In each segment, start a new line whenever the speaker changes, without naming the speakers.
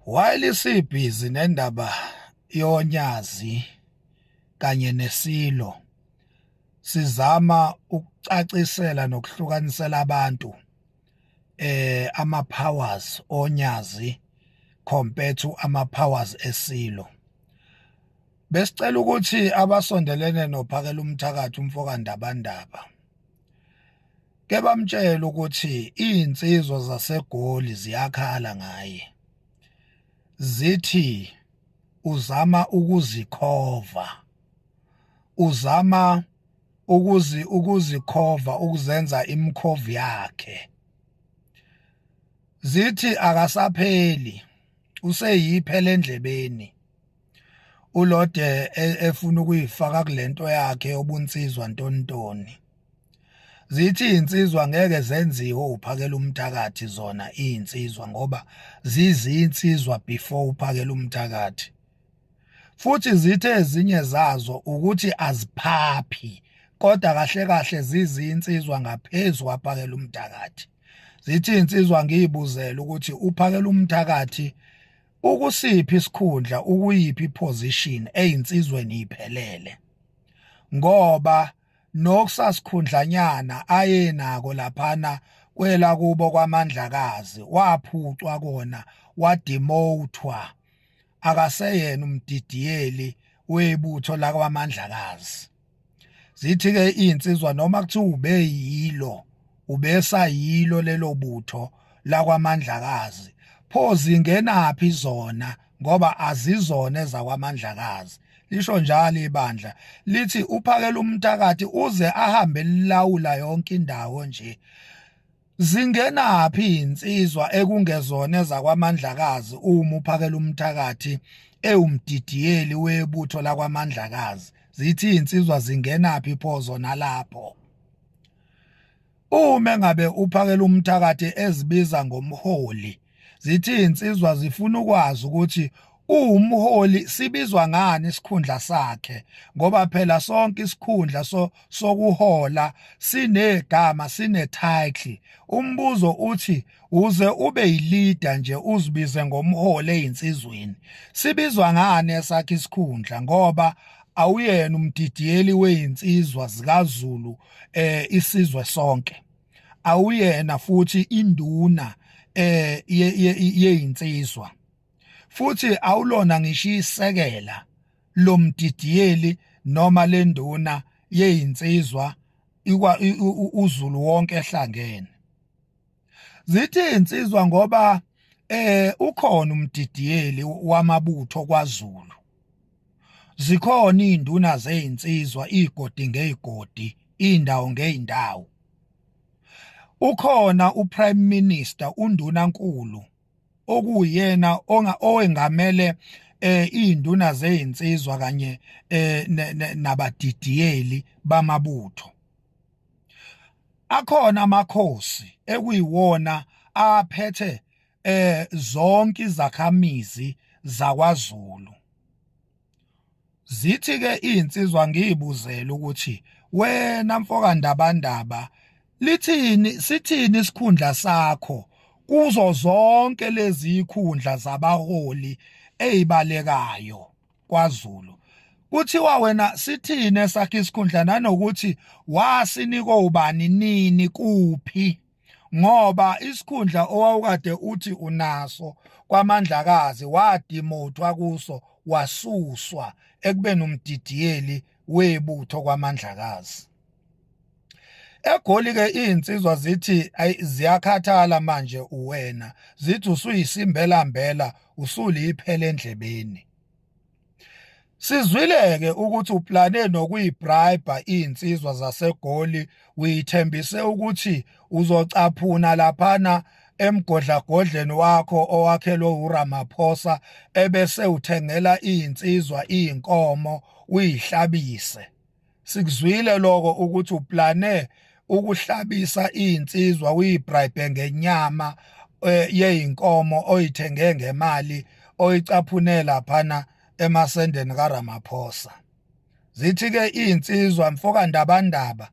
While sibhizi nendaba yoNyazi kanye neSilo, sizama ukucacisela nokuhlukanisela abantu ama powers oNyazi compared to ama powers eSilo. Besicela ukuthi abasondelene noPhakela umthakathi umfoka Ndabandaba ke bamtshela ukuthi izinsizwa zaseGoli ziyakhala ngaye, zithi uzama ukuzikhova, uzama ukuzikhova, ukuzenza imkhovu yakhe. Zithi akasapheli, useyiphela endlebeni ulode efuna ukuyifaka kulento yakhe yobunsizwa ntontoni. Zithi izinsizwa ngeke zenziwe uPhakela umthakathi zona izinsizwa, ngoba zizinsizwa before uPhakela umthakathi. Futhi zithe ezinye zazo ukuthi aziphaphi, kodwa kahle kahle zizinsizwa ngaphezu kwaPhakela umthakathi. Zithi insizwa ngiyibuzela ukuthi uPhakela umthakathi ukusiphi isikhundla, ukuyiphi position eyinsizweni iphelele, ngoba nokusasikhundlanyana ayenako laphana kwela kubo kwaMandlakazi waphucwa kona, wademothwa, akaseyena umdidiyeli webutho lakwaMandlakazi. Zithi-ke iy'nsizwa noma kuthiwa ubeyilo, ubesayilo lelo butho lakwaMandlakazi, pho zingenaphi zona ngoba azizona ezakwaMandlakazi? Lisho njalo ibandla, lithi uPhakela umthakathi uze ahambe lilawula yonke indawo nje. Zingenaphi izinsizwa ekungezona ezakwaMandlakazi uma uPhakela umthakathi ewumdidiyeli webutho lakwaMandlakazi? Zithi izinsizwa zingenaphi pho zona lapho? Uma engabe uPhakela umthakathi ezibiza ngomholi, zithi izinsizwa zifuna ukwazi ukuthi uwumholi sibizwa ngani isikhundla sakhe, ngoba phela sonke isikhundla sokuhola sinegama, sine title. Umbuzo uthi uze ube yileader nje uzibize ngomholi ezinsizweni, sibizwa ngani esakhe isikhundla, ngoba awuyena umdidiyeli wezinsizwa zikaZulu isizwe sonke, awuyena futhi induna yeyinsizwa, futhi awulona ngisho isekela lomdidiyeli noma lenduna yeyinsizwa uZulu wonke ehlangene. Zithi insizwa ngoba ukhona umdidiyeli wamabutho kwaZulu, zikhona izinduna zezinsizwa, igodi ngezigodi, indawo ngeindawo, ukhona uPrime Minister, undunankulu okuyena owengamele izinduna zezinsizwa kanye nabadidiyeli bamabutho. Akhona amakhosi ekuyiwona aphethe zonke izakhamizi zakwaZulu. Zithi ke izinsizwa ngiyibuzela ukuthi wena mfoka Ndabandaba lithini, sithini isikhundla sakho kuzo zonke lezi ikhundla zabaholi ezibalekayo kwaZulu? Kuthiwa wena sithini esakhe isikhundla, nanokuthi wasinikwa ubani, nini, kuphi? Ngoba isikhundla owawukade uthi unaso kwaMandlakazi wadimothwa kuso, wasuswa ekubeni umdidiyeli webutho kwaMandlakazi. Egoli ke izinsizwa zithi ziyakhathala manje uwena, zithi usuyisimbelambela, usuliphele endlebeni. Sizwile-ke ukuthi uplane nokuyibribe iy'nsizwa zaseGoli, uyithembise ukuthi uzocaphuna laphana emgodlagodleni wakho owakhelwe uRamaphosa, ebese uthengela iy'nsizwa iy'nkomo uyihlabise. Sikuzwile lokho ukuthi uplane ukuhlabisa iy'nsizwa, uyibribe ngenyama yey'nkomo oyithenge ngemali oyicaphune laphana emasendeni kaRamaphosa. Zithi-ke iy'nsizwa mfoka Ndabandaba,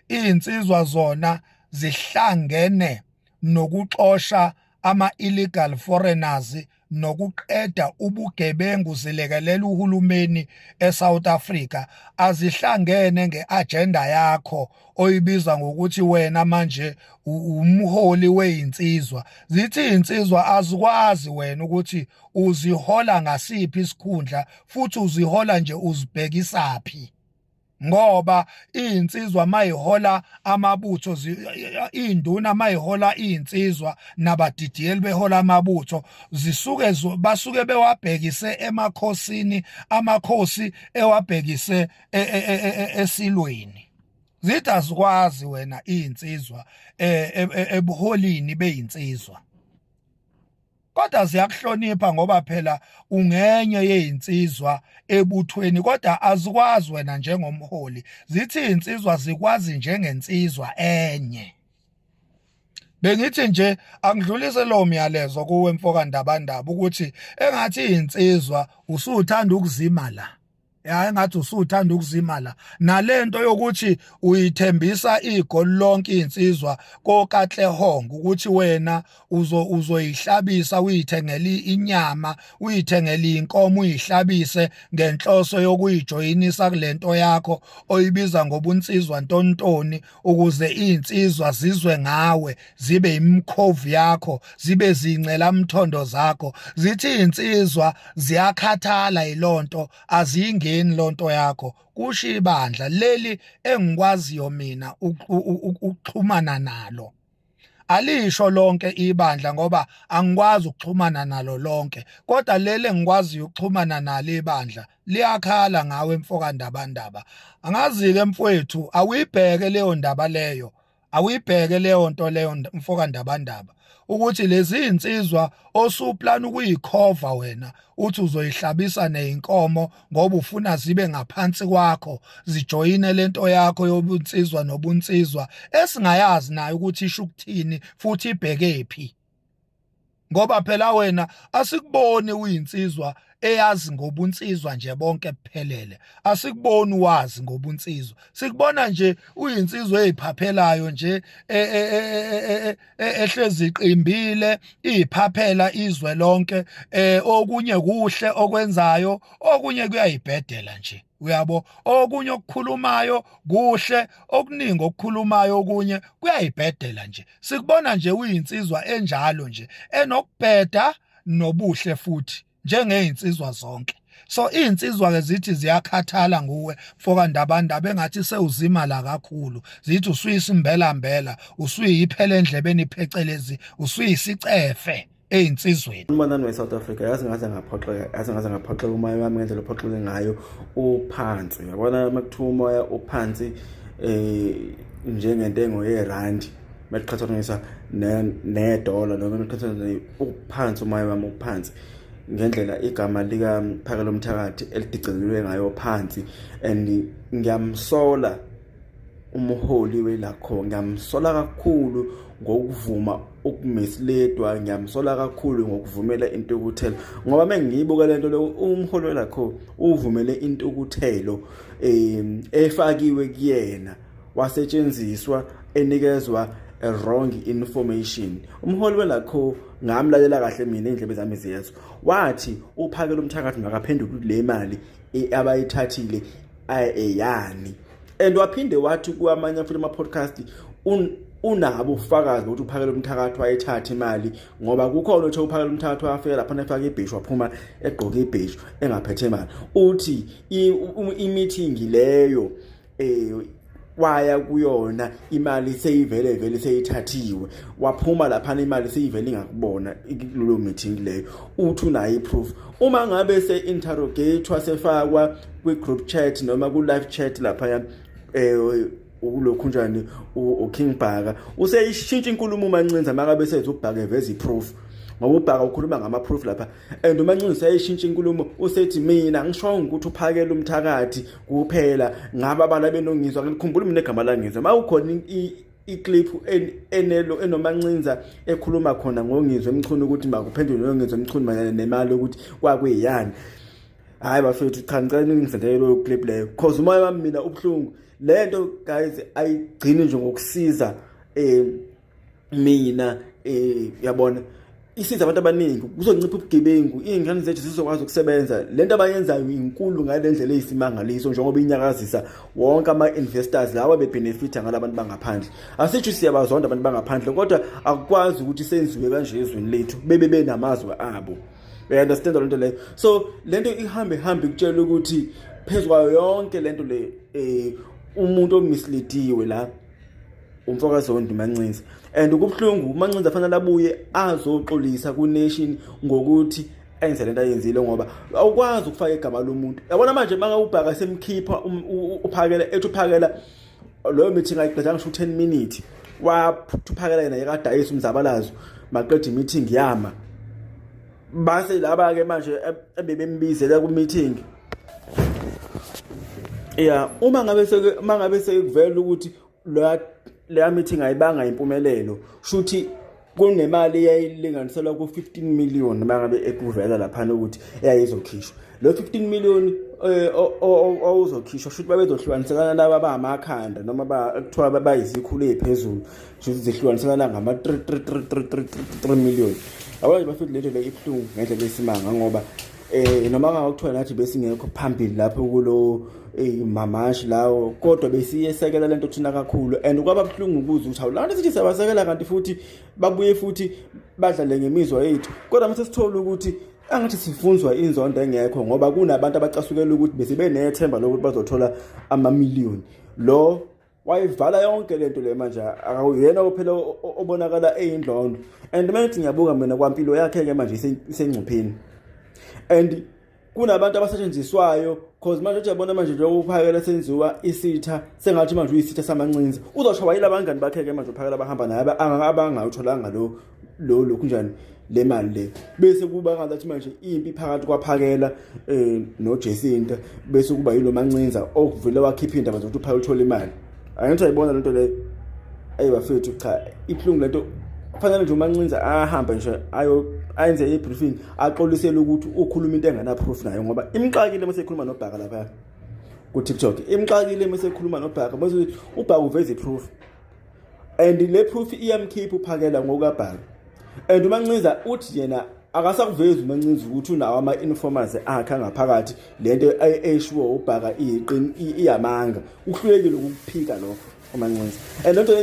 iy'nsizwa zona zihlangene nokuxosha ama-illegal foreigners nokuqeda ubugebengu zilekelela uhulumeni eSouth Africa azihlangene ngeagenda yakho oyibiza ngokuthi wena manje umholi weyinsizwa. Zithi insizwa azikwazi wena ukuthi uzihola ngasiphi isikhundla futhi uzihola nje uzibhekisaphi, ngoba izinsizwa mayihola amabutho, induna mayihola izinsizwa nabadidiyeli behola amabutho, zisuke basuke bewabhekise emakhosini, amakhosi ewabhekise e, e, e, esilweni. Zithi azikwazi wena izinsizwa ebuholini beyinsizwa, kodwa ziyakuhlonipha ngoba phela ungenye yezinsizwa ebuthweni, kodwa azikwazi wena njengomholi. Zithi izinsizwa zikwazi njengensizwa enye. Bengithi nje angidlulise lo myalezo kuwe mfoka Ndabandaba ukuthi engathi izinsizwa usuthanda ukuzima la, ya engathi usuthanda ukuzima la nalento yokuthi uyithembisa igoli lonke insizwa koKatlehong ukuthi wena uzo uzoyihlabisa uyithengele inyama, uyithengele inkomo, uyihlabise ngenhloso yokuyijoyinisa kulento yakho oyibiza ngobunsizwa ntontoni, ukuze izinsizwa zizwe ngawe, zibe imikhovu yakho, zibe zincela mthondo zakho. Zithi izinsizwa ziyakhathala yilonto, aziyingeni lonto yakho. Kusho ibandla leli engikwaziyo mina ukuxhumana nalo. Alisho lonke ibandla ngoba angikwazi ukuxhumana nalo lonke, kodwa leli engikwaziyo ukuxhumana nalo ibandla liyakhala ngawe mfoka Ndabandaba. Angazi-ke mfowethu, awuyibheke leyo ndaba leyo, awuyibheke leyo nto leyo mfoka Ndabandaba, ukuthi lezi insizwa osuplan ukuyikhova wena uthi uzoyihlabisa nezinkomo ngoba ufuna zibe ngaphansi kwakho, zijoyine lento yakho yobunsizwa nobunsizwa esingayazi nayo ukuthi isho ukuthini futhi ibhekephi, ngoba phela wena asikuboni uyinsizwa eyazi ngobunsizwa nje bonke kuphelele, asikuboni wazi ngobunsizwa, sikubona nje uyinsizwa eziphaphelayo nje ehlezi iqimbile iphaphela izwe lonke. Okunye kuhle okwenzayo, okunye kuyayibhedela nje, uyabo. Okunye okukhulumayo kuhle, okuningi okukhulumayo okunye kuyayibhedela nje. Sikubona nje uyinsizwa enjalo nje enokubheda nobuhle futhi njengezinsizwa zonke. So izinsizwa ke zithi ziyakhathala nguwe mfoka Ndabandaba, engathi sewuzima la kakhulu. Zithi usuyisimbela mbela, usuyiphela endlebeni phecelezi, usuyisicefe ezinsizweni.
Umbonani we-South Africa, yazi ngaze ngaphoxeka, yazi ngaze ngaphoxeka umoya wami ngendlela ophoxeke ngayo uphansi. Uyabona uma kuthiwa umoya uphansi njengentengo yerandi mekuqhathaniswa nedola noma mekuqhathaniswa, uphansi umoya wami, uphansi ngendlela igama likaPhakela Umthakathi elidicilelwe ngayo phansi. And ngiyamsola umholi welakho, ngiyamsola kakhulu ngokuvuma ukumisleadwa, ngiyamsola kakhulu ngokuvumela intukuthelo, ngoba mengiyibuka lento lo umholi welakho uvumele intukuthelo efakiwe kuyena, wasetshenziswa enikezwa a wrong information. Umholi welakho, ngamlalela kahle mina, indlebe zami ziyezwa, wathi uPhakela Umthakathi makaphendule le mali abayithathile eyani, and waphinde wathi kwamanye futhi ama-podcast unabo ubufakazi bokuthi uPhakela Umthakathi wayethatha imali, ngoba kukhona othe uPhakela Umthakathi wafika lapha efaka ibheshu, waphuma egqoke ibheshu engaphethe imali. Uthi i-meeting leyo waya kuyona imali seyivele vele seyithathiwe, waphuma laphana imali seyivele ingakubona kuleyo meeting leyo. Uthi unayo i-proof. Uma ngabe se-interrogatewa, sefakwa kwi-group chat noma ku-live chat laphaya, ulokhu njani uKing Bhaka useyishintsha inkulumo uMancinza makabe sethi uBhaka eveza i-proof, ngoba uBhaka ukhuluma ngama-proof lapha, and uMancinza useyishintsha inkulumo, usethi mina ngishongo ukuthi uPhakela Umthakathi kuphela ngaba abantu abenongizwa. Ngikhumbula mina igama langizwa uma ukhona iclip enelo enoMancinza ekhuluma khona ngoNgizwe Mchunu ukuthi makuphendule noNgizwe Mchunu mayelana nemali ukuthi kwakuyiyani. Hayi bafethu, cha, ngicela ningisendele leyo clip leyo, cause umoya wami mina ubuhlungu. Lento guys ayigcini nje ngokusiza mina, yabona. Isiza abantu abaningi, kuzoncipha ubugebengu, iy'ngane zethu zizokwazi ukusebenza. Le nto abayenzayo inkulu ngale ndlela eyisimangaliso, njengoba inyakazisa wonke ama-investors lawa bebhenefitha ngala bantu bangaphandle. Asitsho siyabazonda abantu bangaphandle, kodwa akukwazi ukuthi senziwe kanje ezweni lethu bebe benamazwe abo. Uya-understand loo nto leyo? So le nto ihambe hambe ikutshela ukuthi phezu kwayo yonke le nto le, umuntu omislediwe la umfokaZondi Mancinza, and kubuhlungu. UMancinza fanele abuye azoxolisa ku-nation ngokuthi enze lento ayenzile, ngoba awukwazi ukufaka igama lomuntu. Yabona manje manga uBhaka semkhipha uPhakela, ethi uPhakela loyo meeting ayiqedanga ngisho 10 minutes, waphuthupakela yena yakadayisa umzabalazo, maqeda i-meeting yama. Base laba ke manje ebebembizela ku meeting ya, uma ngabe sekuvela ukuthi leya meeting ayibanga impumelelo, shuthi kunemali eyayilinganiselwa ku-15 million mangabe ekuvela laphana ukuthi eyayizokhishwa. Lo 15 million owuzokhishwa, shuthi babezohlukaniselana laba abamakhanda noma kuthiwa bayizikhulu ey'phezulu, shuthi zihlukaniselana ngama-3 3 3 3 3 3 million. Yabona nje bafethu, lento le ibuhlungu ngendlela esimanga, ngoba noma ngakuthiwa nathi besingekho phambili lapho kulo mamashi lawo, kodwa besiyesekela lento thina kakhulu, and kwaba buhlungu ukuze ukuthi awulana sithi siyabasekela kanti futhi babuye futhi badlale ngemizwa yethu. Kodwa mase sithola ukuthi angathi sifunzwa inzondo engekho, ngoba kunabantu abacasukela ukuthi bese benethemba lokuthi bazothola amamiliyoni. Lo wayivala yonke lento le, manje akuyena kuphela obonakala eyindlondo. And manje ngiyabuka mina kwampilo yakhe ke manje isengcupheni, and kunabantu abasetshenziswayo, cause manje uyabona manje njengoba uPhakela senziwa isitha, sengathi manje uyisitha saMancinza, uzoshawa yila bangani bakhe ke manje uPhakela bahamba naye abangayitholanga lo lokhu njani le mali le, bese kuba ngathi manje impi phakathi kwaPhakela noJacinta, bese kuba yilo Mancinza okuvele wakhipha indaba zokuthi uPhakela uthola imali. Angithi ayibona lento leyo? Ayi bafethu, cha, ibuhlungu lento. Kufanele nje uMancinza ahambe nje ayo ayenze i-briefing, axolisele ukuthi ukhuluma into engana proof nayo, ngoba imxakile mase ekhuluma noBhaka lapha ku TikTok, imxakile mase ekhuluma noBhaka, bese uBhaka uveza i-proof, and le proof iyamkhipha uPhakela ngokukaBhaka. And uMancinza uthi yena akasakuvezi uMancinza ukuthi unawo ama-informers akhe angaphakathi. Lento eshiwo uBhaka iyamanga, uhlulekile ukukuphika lokho uMancinza. And lento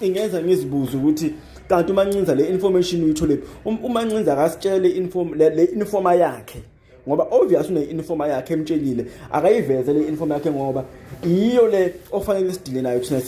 ingenza ngizibuze ukuthi kanti uMancinza le information uyithole? UMancinza akasitshele inform le informer yakhe, ngoba obvious une-informer yakhe emtshelile. Akayiveze le informer yakhe, ngoba iyo le ofanele sidile nayo thina.